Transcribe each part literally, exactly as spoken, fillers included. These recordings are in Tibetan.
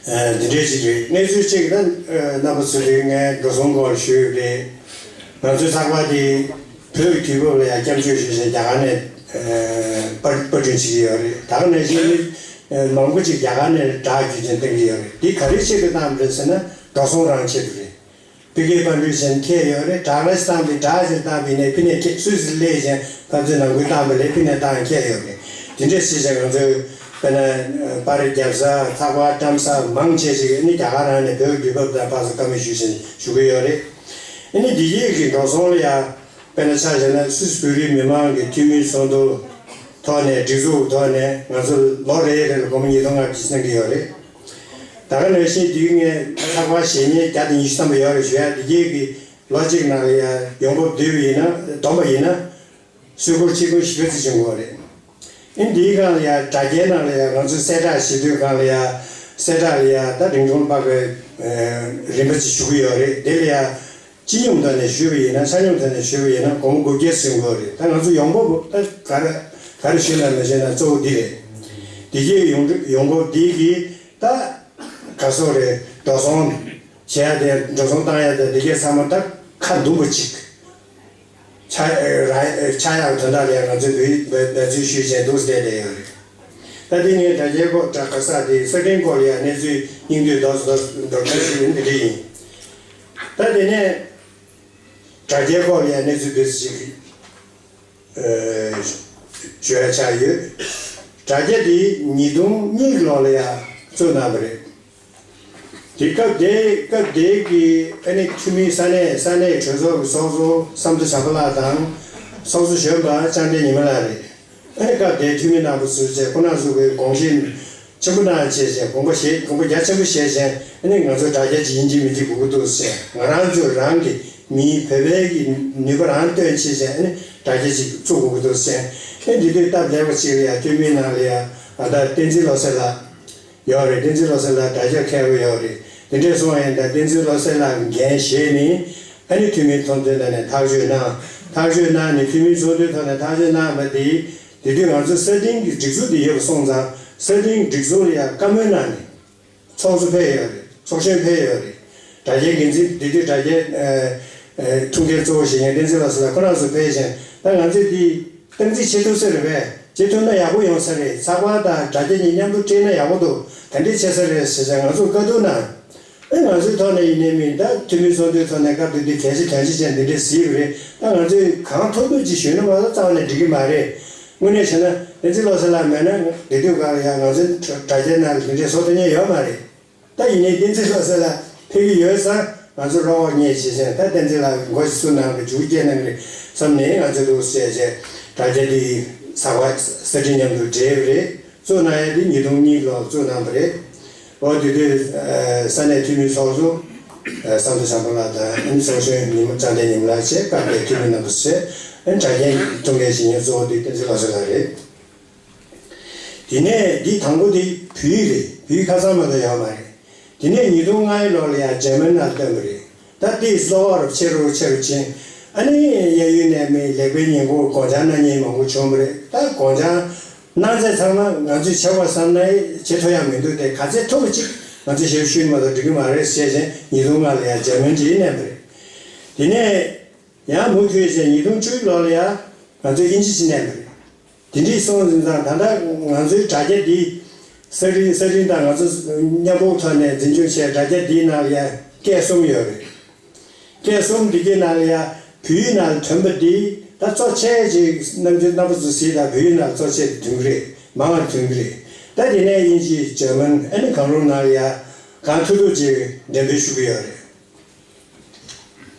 འདི་འདྲའི་ཅིག་རེད། གནས་ཚུལ་གཅིག་ད་རྣམ་པ་ཚོ་ལ་ངས་འགྲོ་སོང་སྐོར་ཞུས་རེད། ང་ཚོའི་ཚགས་པར་དེ་བོད་ཀྱི་དུས་བབ་ལ་ཡང་སྐྱབས་བཅོལ་ཞུས་བྱས་རྒྱ་གར་ནས་པར་པར་སྐྲུན་བྱེད་ཀྱི་ཡོད་རེད། ད་ག་ནང་བཞིན་མི་མང་པོ་ཅིག་རྒྱ་གར་ནས་སྦྲགས་རྒྱུ་ཅན་བཏང་གི་ཡོད་རེད། འདི་ག་རེ་ཆེད་དུ་བཏང་བ་རེད་ཟེར་ན་འགྲོ་སོང་རང་ཆེད་དུ་རེད། ཕ་གིའི་པར་སྐྲུན་བྱས་ནས་འཁྱེར་ཡོད་རེད། དྲག་ལས་བཏང་བའི་དྲག་ཅིག་བཏང་བའི་ནས་ཕི་ནས་ཁྱེད་སུད་སི་སླེབས་ཀྱང་ཕར་ཚུར་ནང་ཁུལ་བཏང་བ་ལས་ཕི་ནས་བཏང་འཁྱེར་ཡོད་རེད། དེ་འདྲས་བྱས་ཙང་ང་ཚོས་དཔེར་ན་པར་རྒྱབ་ས་ཚགས་པར་བཀྲམ་ས་མང་ཆེ་ཞིག་ནི་རྒྱ་གར་རང་ནས་བོད་ཀྱི་དུས་བབ་དང་ཕར་ཚུར་བཀའ་མོལ་ཞུས་ཟིན་ཞུ་གི་ཡོད་རེད། ཨ་ནི་འདི་གའི་གི་འགྲོ་སོང་ལ་ཡང་དཔེར་ན་ཆ་བཞག་ན་སུད་སི་བོད་རིགས་མི་མང་གི་འཐུས་མི་ཚོགས་འདུ་ཐོག་ནས་སྒྲིག་འཛུགས་ཐོག་ནས་ང་ཚོ་ལོ་རེ་རེ་ལ་སྒོར་མོ་ཉིས་སྟོང་ལྔ་བཅུ་གནང་གི་ཡོད་རེད། ད་ག་ནང་བཞིན་དུས་ངས་ཚགས་པར་ཞེ་ཉེ་བརྒྱ་དང་ཉི་ཤུ་ཐམ་པ་ཡོད་རེད་ཞུ་ཡ། འདི་གའི་གི་ལོ་གཅིག་ནང་ལ་ཡ་ཡོང་འབབ་བསྡུས་པ་ཡིན་ན་བསྡོམས་པ་ཡིན་ན་སུད་སྒོར་ཆིག་སྟོང་བཞི་བརྒྱ་ཙམ་བྱུང་གི་ཡོད་རེད། ཨིན་འདིའི་སྒང་ལ་ཡ་དྲ་རྒྱའི་ནང་ལ་ཡ་ང་ཚོའི་གསལ་བསྒྲགས་ཞུ་དུས་སྒང་ལ་ཡ་གསལ་བསྒྲགས་ལ་ཡ་ད་རིན་གོང་སྤར་བའི་རིན་པ་ཅིག་ཞུ་གི་ཡོད་རེད། དེ་ལ་ཡ་སྤྱི་སྙོམས་ཐོག་ནས་ཞུས་པ་ཡིན་ན་ཆ་སྙོམས་ཐོག་ནས་ཞུས་པ་ཡིན་ན་སྒོར་མོ་དགུ་བརྒྱ་ཟིན་གི་ཡོད་རེད། ད་ང་ཚོ་ཡོང་འབབ་ད་ག་རེ་ག་རེ་ཞུས་ན་མི་ཞུས་ན་གཙོ་བོ་འདི་རེད། འདི་གའི་ཡོང་ཡོང་འབབ་འདི་གིས་ད་ག་སོག་རེད། འགྲོ་སོང་བྱེད་ཡ་དེ་འགྲོ་སོང་བཏང་ཡ་དེ་འདི་གའི་ཚང་མ་ད་ཁ་འདུམ་པོ་གཅིག་ཆ་ར་ཆ་ཡག་དོན་དག་ལ་ཡང་ང་ཚོས་འབད་འབད་འབད་བརྩོན་ཞུས་བྱས་འདུག་བསྡད་བསྡད་ཡོད་རེད། ད་དེ་ངས་དྲ་རྒྱའི་སྐོར་དྲ་ག་ས་དེ་གསར་འཕྲིན་སྐོར་ལ་ཡང་གནས་ཚུལ་སྙིང་བསྡུས་རྡོག་རྡོག་རྡོག་རྡོག་ཞུས་ཡིན། འདི་འདྲ་ཡིན། ད་དེ་ནས་དྲ་རྒྱའི་སྐོར་ལ་ཡང་གནས་ཚུལ་འདི་ཚོ་ཞིག་ཞུ་ཡ་ཆགས་ཡོད། དྲ་རྒྱ་འདི་ཉིས་སྟོང་གཉིས་ལོ་ལ་ཡང་བཙུགས་གནང་བ་རེད། དེ་སྐབས་དེ་སྐབས་དེ་གི་ཨ་ནི་འཐུས་མི་ས་གནས་ས་གནས་གྲོས་ཚོགས་ཀྱི་ཚོགས་གཙོ་བསམ་གྲུབ་བྱམས་པ་ལགས་དང་། ཚོགས་གཙོ་གཞོན་པ་ལྕང་ཕྲན་ཉི་མ་ལགས་རེད། ཨ་ནི་སྐབས་དེའི་འཐུས་མི་རྣམ་པ་ཚོས་བྱས་ཁོང་རྣམ་ཚོ་གིས་དགོངས་བཞེས་ཆེན་པོ་གནང་བྱས་བྱས་དགོངས་པ་བཞེས་དགོངས་པ་རྒྱ་ཆེན་པོ་བཞེས་བྱས་ཨ་ནི་ང་ཚོ་དྲ་རྒྱ་ཅིག་ཡིན་གཅིག་མིན་གཅིག་དགོས་ཀྱི་འདུག་ཟེར། ང་རང་ཚོ་རང་གི་མིའི་བོད་པའི་གི་ནུས་པ་རང་བཏོན་བྱས་བྱས་ཨ་ནི་དྲ་རྒྱ་ཅིག་བཙུགས་དགོས་ཀྱི་འདུག་ཟེར། ཨ་ནི་དེ་དུས་སྟབས་ལེགས་པ་ཅིག་ལ་ཡ་འཐུས་མི་ནང་ལ་ཡ་ཨ་ད་བསྟན་འཛིན་བློ་གསལ་ལགས། ཡོད་རེད། བསྟན་འཛིན་བློ་གསལ་ལགས་དྲ་རྒྱ་མཁས་པོ་ཡོད་རེད། དེ་འདྲས་སོང་ཡང་ད་བསྟན་འཛིན་བློ་གསལ་ལགས་འགན་བཞེས་ནས་ཨ་ནི་འཐུས་མི་ཚོགས་འདུའི་ནང་ནས་ཐག་གཅོད་གནང་། ཐག་གཅོད་གནང་ནས་འཐུས་མི་ཚོགས་འདུའི་ཐོག་ནས་ཐག་གཅོད་གནང་བ་དེ་དེ་དུས་ང་ཚོ་གསར་འཕྲིན་གྱི་སྒྲིག་འཛུགས་དེ་ཡོད་པ་སོང་ཙང་གསར་འཕྲིན་སྒྲིག་འཛུགས་ལ་ཡང་བཀའ་མོལ་གནང་ནས་ཚོགས་གཙོ་ཕེབས་ཡོད་རེད། ཚོགས་གཞོན་ཕེབས་ཡོད་རེད། དྲ་རྒྱའི་འགན་འཛིན་དེ་དུས་དྲ་རྒྱའི་ཨ་ཨ་ཐུགས་འགན་གཙོ་བོ་བཞེས་མཁན་བསྟན་འཛིན་བློ་གསལ་ལགས་ཁོ་རང་ཚོ་ཕེབས་ཤིང་ད་ང་ཚོས་འདི། སྟངས་འཛིན་བྱེད་ཐུབ་ས་རེད་པས། བྱེད་ཐུབ་ན་ཡག་པོ་ཡོང་ས་རེད། ཚགས་པར་དང་དྲ་རྒྱ་གཉིས་མཉམ་དུ་སྤྲད་ན་ཡག་པོ་འདུག་ག་འདྲས་བྱེད་ས་རེད་ཟེར་ཙང་ང་ཚོར་བཀའ་བསྡུར་གནང་། ཨེ་ང་ཚོའི་ཐོག་ནས་ཡིན་ནའི་མིན་ད་འཐུས་མི་ཚོགས་འདུའི་ཐོག་ནས་སྐབས་དེ་དུས་གལ་ཆེ་དོན་ཆེ་ཅན་འདི་འདྲས་གཟིགས་པ་རེད། ད་ང་ཚོས་གང་ཐུབ་ཐུབ་ཅིག་ཞུས་ན་མ་གཏོགས་རྩ་བ་ནས་འགྲིག་གི་མ་རེད། དངོས་གནས་བྱས་ན་བསྟན་འཛིན་བློ་གསལ་ལགས་མེད་ན་དེ་དུས་ག་ལ་ཡང་ང་ཚོའི་དྲ་རྒྱའི་ནང་ལ་དེ་འདྲས་བཟོ་ཐུབ་མཁན་ཡོད་མ་རེད། ད་ཡིན་ནའི་བསྟན་འཛིན་བློ་གསལ་ལགས་ཕེབས་ཀྱི་ཡོད་ཙང་ང་ཚོ་བློ་བག་ཉལ་བྱས་ཙང་ད་བསྟན་འཛིན་ལགས་མགོ་ཞིག་ཚུགས་གནང་གི་མཇུག་སྐྱེལ་གནང་གི་རེད་བསམ་ནས་ང་ཚོ་འདུག་ཟེར་བྱས་དྲ་རྒྱ་འདི་ཚགས་པར་གསར་འཕྲིན་མཉམ་དུ་སྦྲེལ་བ་རེད། བཙུགས་གནང་ཡ་འདི་ཉིས་སྟོང་གཉིས་ལོར་བཙུགས་གནང་བ་རེད། འོ་དེ་དུས་ས་གནས་འཐུས་མི་ཚོགས་གཙོ་བསམ་གྲུབ་བྱམས་པ་ལགས་དང་ཚོགས་གཞོན་ཉི་མ་ལྕང་ཕྲན་ཉི་མ་ལགས་བྱས་སྐབས་དེའི་འཐུས་མི་རྣམ་པ་བྱས་དྲ་རྒྱའི་ཐུགས་འགན་བཞེས་མཁན་གཙོ་བོ་དེ་བསྟན་འཛིན་བློ་གསལ་ལགས་རེད། དེ་ནས་འདི་དང་པོ་དེ་བོད་ཡིག་རེད། བོད་ཡིག་ཁ་སང་མ་གཏོགས་ཡོད་མ་རེད། དེ་ནས་ཉིས་སྟོང་ལྔ་ལོ་ལ་ཡང་འཇར་མན་ནང་བཏོན་པ་རེད། ད་དེའི་གློ་བར་ཆེ་རུ་ཆེ་རུ་ཕྱིན། ཨ་ནི་གཡས་གཡོན་ནས་མི་ལེགས་པའི་ཉིན་གུང་དགོང་ཆང་གནང་མཁན་མང་པོ་བྱུང་བ་རེད། ད་དགོང་ཆང་གནང་ཚད་ཚང་མ་ང་ཚོས་བྱེད་དགོས་བསམ་ན་བྱེད་ཐུབ་ཡག་མི་འདུག་སྟེ་ག་ཚད་ཐུབ་པ་ཅིག་ང་ཚོས་ཞབས་ཞུ་མ་གཏོགས་འགྲིག་གི་མ་རེད་ཟེར་བཞིན་ཉིས་སྟོང་ལྔ་ལ་ཡང་འཇར་མན་གྱིས་བསྣན་པ་རེད། དེ་ནས་ཡང་མུ་མཐུད་བྱས་ཉིས་སྟོང་བཅུ་ལོ་ལ་ཡང་ང་ཚོས་དབྱིན་ཇི་ཞིག་བསྣན་པ་རེད། དེ་འདྲའི་སོང་ཟིན་ཙང་ད་ལྟ་ང་ཚོའི་དྲ་རྒྱ་འདི་གསར་འཕྲིན་གསར་འཕྲིན་དང་ང་ཚོ་མཉམ་པོ་ཐོག་ནས་འཛིན་སྐྱོང་བྱས་དྲ་རྒྱ་འདིའི་ནང་ལ་ཡང་སྐད་གསུམ་ཡོད་རེད། སྐད་གསུམ་འདི་གའི་ནང་ལ་ཡང་བོད་ཡིག་ནང་ལ་ཐོན་པ་འདི་ད་གཙོ་ཆེ་ཅིག་རྣམ་འགྱུར་རྣམ་པ་ཚོ་གཟིགས་དང་བོད་ཡིག་ནང་ལ་གཙོ་ཆེ་ཐོན་གྱི་རེད། མང་བ་ཐོན་གྱི་རེད། ད་དེ་ནས་དབྱིན་ཇི་འཇར་མན་ཨ་ནི་གང་རུང་ནང་ལ་ཡང་གང་ཐུབ་ཐུབ་ཅིག་འགྲེམས་སྤེལ་ཞུ་གི་ཡོད་རེད།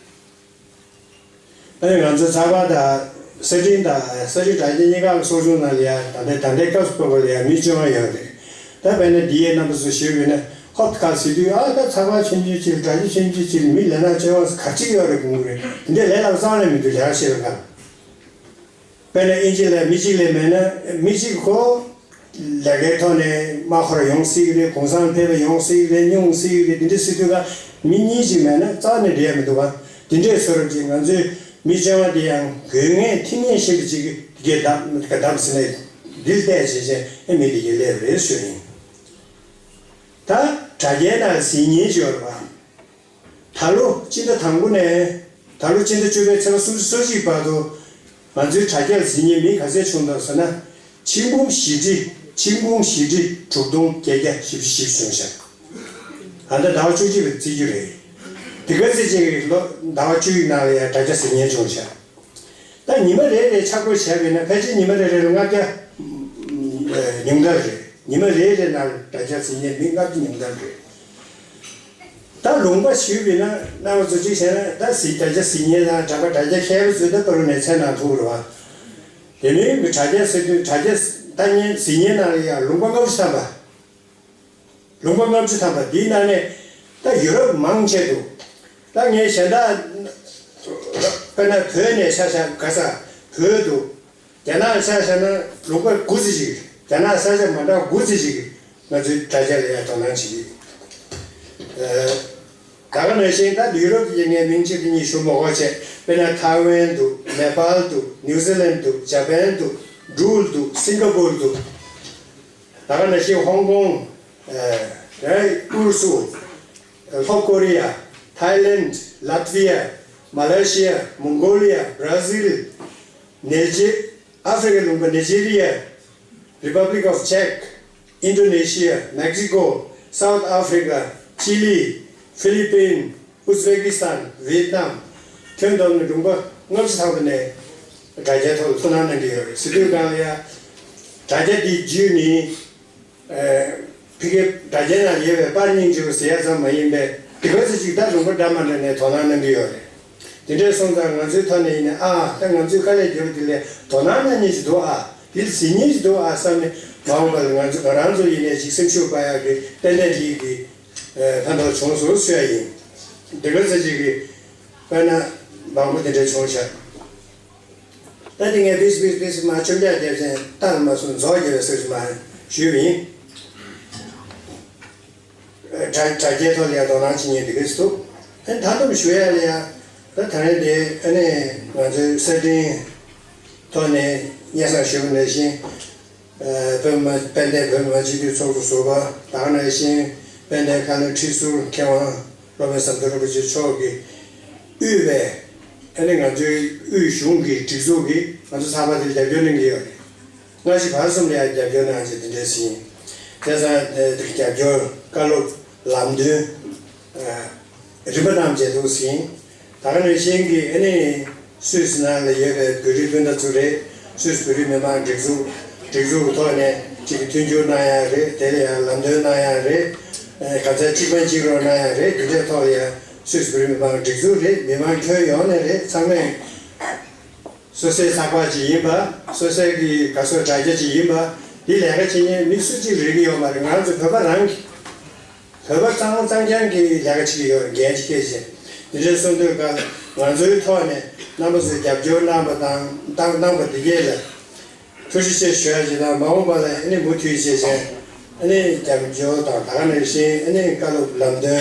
ཨ་ནི་ང་ཚོ་ཚགས་པར་དང་གསར་འཕྲིན་དང་གསར་འཕྲིན་དྲ་རྒྱ་གཉིས་ཀ་ལ་སྲོག་ཤིང་ནང་ལ་ཡང་ད་ལྟའི་ད་ལྟའི་སྐབས་སུ་བབས་པ་ལ་ཡང་མི་བཅོ་ལྔ་ཡོད་རེད། ད་དཔེར་ན་འདི་ཡའི་རྣམ་པ་ཚོ་ཞུས་པ་ཡིན་ན་ཧོབ་ཁ་ཟེར་དུས་ཨ་ད་ཚགས་པར་ཆུང་ཆུང་ཅིག་དྲ་རྒྱ་ཆུང་ཆུང་ཅིག་མི་ལས་ན་བཅོ་ལྔ་ག་ཅིག་ཡོད་རེད་དགོངས་ཀྱི་རེད། འདི་ལས་སླ་པོ་རྩ་བ་ནས་མི་འདུག་ལས་ཀ་བྱེད་པའི་སྐབས། དཔེར་ན་དབྱིན་ཇི་ལ་མི་གཅིག་ལས་མེད་ན་མི་གཅིག་ཁོ་ལས་ཀའི་ཐོག་ནས་དམག་ཁར་ཡོང་སྲིད་ཀྱི་རེད། གུང་སེང་ཕེབས་པ་ཡོང་སྲིད་ཀྱི་རེད། སྙུང་སྲིད་ཀྱི་རེད། འདི་འདྲ་སྲིད་དུས་ཀ་མི་གཉིས་གཅིག་མེད་ན་རྩ་ནས་འགྲིག་ཡ་མི་འདུག་ག་དེ་འདྲས་བཟོ་རབས་ཀྱི་ང་ཚོའི་མི་བཅོ་ལྔ་དེ་ཡང་དགོས་ངེས་མཐུན་ངེས་ཤེས་པ་ཅིག་གིས་བདམས་བདམས་ཟིན་ནས་འདིར་བལྟས་བྱས་བྱས་ཨེ་མི་དེ་གས་སླེབས་རེད་ཞུ་ཡིན། ད་ དྲ་རྒྱའི་ནང་གཟིགས་མཁན་ཅིག་ཡོད་རེད་པ། ད་ལོ་སྤྱི་ཟླ་དང་པོ་ནས་ད་ལོ་སྤྱི་ཟླ་བཅུ་པའི་ཚེས་པ་སུམ་ཅུ་སོ་གཅིག་བར་དུ་ང་ཚོའི་དྲ་རྒྱར་གཟིགས་མཁན་མི་ག་ཚད་བྱུང་འདུག་ཟེར་ན། ཆིག་འབུམ་བཞི་ཁྲི་ཆིག་འབུམ་བཞི་ཁྲི་དྲུག་སྟོང་བརྒྱད་བརྒྱ་བཞི་བཅུ་བཞི་བྱུང་ཤག་ཨ་ད་ཟླ་བ་བཅུ་གཅིག་པའི་རྩིས་རྒྱུ་རེད། དེ་ག་ཚོད་ཅིག་ལོ་ཟླ་བ་བཅུ་ཡི་ནང་ལ་ཡང་དྲ་རྒྱ་གཟིགས་མཁན་བྱུང་ཤག་ད་ཉི་མ་རེ་རེ་ཆ་བགོས་བྱས་པ་ཡིན་ན་ཕལ་ཆེར་ཉི་མ་རེ་རེ་ལ་ལྔ་བརྒྱ་ཉུང་མཐའ་རེད། ཉི་མ་རེ་རེ་ནང་དྲ་རྒྱ་གཟིགས་མཁན་མི་ལྔ་བརྒྱ་ཉུང་མཐའ་རེད། ད་ལུང་པ་ཞུས་པ་ཡིན་ན་རྣམ་པ་ཚོ་གཅིག་བྱས་ན་ད་གཟིགས་དྲ་རྒྱ་གཟིགས་མཁན་དང་དྲ་པ་དྲ་རྒྱ་མཁས་པ་ཚོས་ད་པ་ལོ་ནས་མཚན་ནང་ཐུག་རེད་བ། དེ་མིན་གྱི་དྲ་རྒྱ་ཟེར་དུས་དྲ་རྒྱ་ལྟ་མཁན་གཟིགས་མཁན་ནང་ལ་ཡང་ལུང་པ་ལྔ་བཅུ་ཐམ་པ། ལུང་པ་ལྔ་བཅུ་ཐམ་པ་འདིའི་ནང་ནས་ད་ཡུ་རོབ་མང་ཆེ་འདུག་ད་ངས་གཞན་དག་དཔེར་ན་བོད་ནས་ཆ་བཞག་ག་ས་བོད་འདུག་རྒྱ་ནག་ཆ་བཞག་ན་ལུང་པ་དགུ་ཙམ་ཞིག་རྒྱ་ནག་ས་ཆ་མ་འདྲ་དགུ་ཙམ་ཞིག་ང་ཚོའི་དྲ་རྒྱ་ལ་ཡང་དོ་སྣང་བྱེད་ཀྱི་ཡོད། ད་ག་ནང་བཞིན་ད་ཡུ་རོབ་ཀྱི་ངས་མིང་གཅིག་དེ་གཉིས་ཞུ་མ་དགོས་བྱས། དཔེར་ན་ཐའེ་ཝན་འདུག་ནེ་པཱལ་འདུག་ནིའུ་ཛི་ལན་འདུག་ཇ་པན་འདུག་འབྲུག་འདུག་སིང་ག་པུར་འདུག་ད་ག་ནང་བཞིན་ཧོང་ཀོང་། ཨུ་རུ་སུ། ལྷོ་ཀོ་རི་ཡ། ཐའི་ལེན། ལཱ་ཏི་ཝི་ཡ། མ་ལེ་ཤི་ཡ། མོང་གོ་ལི་ཡ། བྷ་ར་ཟིལ། ནེ་ཇི། ཨ་ཧྥེ་རི་ཁའི་ལུང་པ་ནེ་ཇི་རི་ཡ། Republic of Czech། ཨིན་ཌོ་ནེ་ཤི་ཡ། མེག་སི་ཀོ། སའུ་ཐི་ཨ་ཧྥེ་རི་ཀ། ཅི་ལི། ཧྥི་ལི་པིན། ཨུ་ཛི་བེ་ཀི་སི་ཐན། ཝེད་ནམ། ཁྱོན་བསྡོམས་ནས་ལུང་པ་ལྔ་བཅུ་ཐམ་པ་ནས་དྲ་རྒྱའི་ཐོག་ལ་ཐུགས་སྣང་གནང་གི་ཡོད་རེད། ཟེར་དུས་གང་ལ་ཡ། དྲ་རྒྱ་འདི་བརྒྱུད་ནས། ཨ། ཕ་གིའི་དྲ་རྒྱའི་ནང་ཡོད་པའི་པར་རྙིང་བརྗེ་པོ་ཟེར་ཡ་ཙམ་མ་ཡིན་པའི་དེ་ག་ཚོད་ཅིག་ད་ལུང་པ་འདྲ་མ་འདྲ་ནས་དོ་སྣང་གནང་གི་ཡོད་རེད། དེ་འདྲས་སོང་ཙང་ང་ཚོའི་ཐོག་ནས་ཡིན་ན་ཨ་ད་ང་ཚོའི་དཀའ་ལས་བརྒྱབ་པ་དེ་ལས་དོ་སྣང་གནང་མཁན་ཞིག་འདུག་ཨ། དེ་གཟིགས་མཁན་ཞིག་འདུག་ཨ་བསམ་ནས་མ་འོངས་པ་ལ་ང་ཚོ་ང་རང་ཚོ་ཡིན་ནའི་ཅིག་སེམས་ཤུགས་སྤར་ཡག་གི་ཏན་ཏན་དེ་གི་ཕན་ཐོགས་བྱུང་སོང་ཞུ་ཡ་ཡིན། དེ་ག་ཚོད་ཅིག་གི་དཔེར་ན་མང་པོ་དེ་འདྲས་བྱུང་ཤག་ད་དེ་ངས་ཕིས་ཕིས་ཕིས་མ་ཆོད་རྒྱག་རྒྱབ་ཅན་ལྟར་མ་སོང་རྫོགས་རྒྱབ་པའི་སེམས་སུ་མ་ཞུས་པ་ཡིན། དྲ་དྲ་རྒྱའི་ཐོག་ལ་ཡང་དོ་སྣང་བྱེད་མཁན་དེ་གས་འདུག་ཨེ་ད་དུང་ཞུ་ཡ་ལ་ཡ་ད་ད་རེས་དེ་ཨ་ནི་ང་ཚོའི་གསར་འཕྲིན་ཐོག་ནས་སྙན་སེང་ཞུས་པ་ནང་བཞིན། ཨ་བོད་མི་དཔལ་ལྡན་བོད་མི་མང་སྤྱི་འཐུས་ཚོགས་གཙོ་ཟུར་པ་ད་ག་ནང་བཞིན་དཔལ་ལྡན་བཀའ་བློན་ཁྲི་ཟུར་མཁས་དབང་སློབ་དཔོན་ཟམ་གདོང་རིན་པོ་ཆེ་མཆོག་གིས་དབུས་པའི་ཨ་ནི་ང་ཚོའི་དབུས་གཞུང་གི་སྒྲིག་འཛུགས་ཀྱིས་ང་ཚོ་ཚགས་པར་དེར་རྒྱབ་སྐྱོར་གནང་གི་ཡོད་རེད། སྔ་ཕྱི་བར་གསུམ་ལ་ཡང་རྒྱབ་སྐྱོར་གནང་བྱས་དེ་འདྲས་ཟིན། དེ་ཙང་དེ་རྒྱབ་སྐྱོར་བཀའ་སློབ་ལམ་སྟོན་རིམ་པ་གནང་བྱས་འདུག་ཟིན། ད་ག་ནང་བཞིན་གྱི་ཨ་ནི་སུད་སི་ནང་ལ་ཡོད་པའི་བོད་རིགས་སྤུན་ཟླ་ཚོ་རེད། སུད་སི་བོད་རིགས་མི་མང་སྒྲིག་འཛུགས་སྒྲིག་འཛུགས་ཀྱི་ཐོག་ནས་གཅིག་གི་མཐུན་འགྱུར་གནང་ཡ་རེད། དེ་ལ་ཡང་ལམ་སྟོན་གནང་ཡ་རེད། གང་ཚ་གཅིག་ཕན་གཅིག་རོགས་གནང་ཡ་རེད། དེ་འདྲའི་ཐོག་ལ་ཡང་སུད་སི་བོད་རིགས་མི་མང་སྒྲིག་འཛུགས་རེད། མི་མང་ཁྱོན་ཡོངས་ནས་རེད། ཚང་མས། སོ་སོའི་ཚགས་པར་ཅིག་ཡིན་པ། སོ་སོའི་གི་ག་སོ་དྲ་རྒྱ་ཅིག་ཡིན་པ། འདི་ལས་ཀ་བྱེད་མཁན་མི་སུ་གཅིག་རིག་གི་ཡོད་མ་རེད། ང་ཚོ་བོད་པ་རང་གི་བོད་པ་གཙང་མ་གཙང་རྐྱང་གི་ལས་ཀ་བྱེད་ཀྱི་ཡོད་རེད། འགན་ཅིག་འཁྱེར་བྱས། འདི་འདྲའི་གསུང་དུས་སྐབས་ང་ཚོའི་ཐོག་ནས་རྣམ་པ་ཚོས་རྒྱབ་སྐྱོར་གནང་པ་དང་གནང་གནང་པ་འདི་གས་ལ་ཐུགས་རྗེ་ཆེ་ཞུ་ཡ་ཅིག་དང་། མ་འོངས་པ་ལ་ཨ་ནི་མུ་མཐུད་བྱས་བྱས་ཨ་ནི་རྒྱབ་སྐྱོར་དང་ད་ག་ནང་བཞིན་ཨ་ནི་བཀའ་སློབ་ལམ་སྟོན་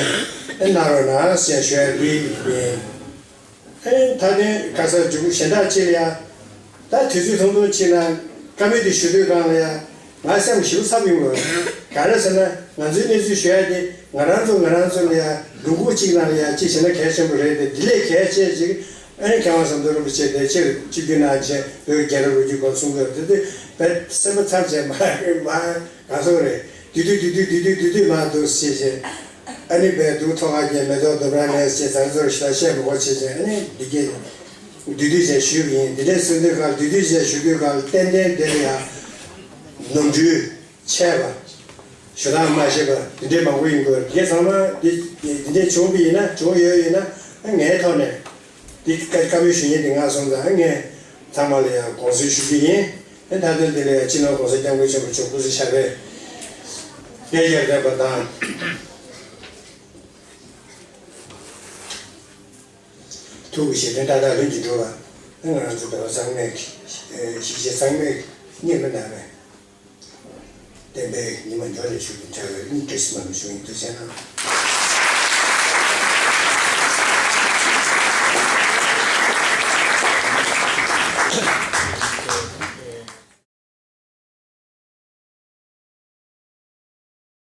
ཨ་ནི་གནང་རོགས་གནང་ཞེས་ཞུ་ཡ་འདི་ཡིན། ཨེ་མཐའ་དོན་ག་ས་འཇུག་གཞན་དག་ཅིག་ལ་ཡ། ད་དུས་ཚོད་ཐུང་ཐུང་ཅིག་ན་བཀའ་མོལ་དེ་ཞུ་དུས་སྒང་ལ་ཡ། ང་སེམས་ཞེ་པོ་འཚབ་ཡོང་གི་རེད། ག་རེ་ཟེར་ན་ང་ཚོའི་གནས་ཚུལ་ཞུ་ཡ་དེ་ང་རང་ཚོ་ང་རང་ཚོ་ལ་ཡ་ལུང་ཁུག་ཅིག་ནང་ལ་ཡ་ཅིག་བྱས་ན་གལ་ཆེན་པོ་རེད་དེ། འདི་ལས་གལ་ཆེ་ཅིག་ཨ་ནི་མཁས་དབང་ཟམ་གདོང་རིན་པོ་ཆེ་དེ་ཕྱིར་གཅིག་གྱུར་གནང་བྱས་བོད་རྒྱལ་རབས་ལོ་རྒྱུས་སྐོར་གསུང་གི་ཡོད་དེ། དེ་བས་སེམས་པ་འཚབ་བྱས་མ་མ། ག་སོག་རེད། དུས་དུས་དུས་དུས་དུས་དུས་དུས་དུས་མ་འདུག་ཞེས་བྱས། ཨ་ནི་བས་སྡུག་ཐོག་ཁ་གྱེས་མེ་ཏོག་ལྡུམ་ར་ལས་ཞེས་ཟ་རི་ཚོར་ཞེ་དྲག་བཤད་མི་དགོས་བྱས་བྱས། ཨ་ནི་འདི་གས་དུས་དུས་བྱས་ཞུས་ཡིན། འདི་འདྲས་གསུང་དུས་སྐབས་དུས་དུས་བྱས་ཞུ་དུས་སྐབས་ཏན་ཏན་དེ་ལ་ཡང་ནོར་འཁྲུལ་ཆད་པ་ཞུ་སྟངས་མ་ཤེས་པ་འདི་འདྲས་མང་པོ་ཡིན་དགོས། དེ་ཚང་མ་འདི་འདི་འདྲས་བྱུང་བ་ཡིན་ན་བྱུང་ཡོད་ཡིན་ན་ཨ་ངའི་ཐོག་ནས། འདི་བཀའ་བཀའ་མོལ་ཞུ་མཁན་དེ་ང་སོང་ཙང་ངས་ཚང་མ་ལ་ཡང་དགོངས་སེལ་ཞུ་རྒྱུ་ཡིན། ཨེ་མཐའ་དོན་དེ་ལ་ཡང་སྤྱི་ནོར་༸གོང་ས་༸སྐྱབས་མགོན་ཆེན་པོ་མཆོག་སྐུ་ཚེ་ཞབས་པད་བརྟན་ཡག་བརྟན་པ་དང་། ཐུགས་ཀྱི་བཞེད་དོན་མཐའ་དག་ལྷུན་གྱིས་འགྲུབ་པ། ཨེ་ང་རང་ཚོ་བོད་པ་ཚང་མས་ཀྱི་ཨེ་གཞིས་བྱེས་ཚང་མས་སྙིང་དུ་བརྣག་པའི། བསྟན་པའི་ཉི་མ་མགྱོགས་ལས་ཞུགས་ཀྱི་འཕྲལ་བའི་གླིང་བཀྲ་ཤིས་མ་ལུས་བཞུགས་ཡིན་དུ་བྱས་ན།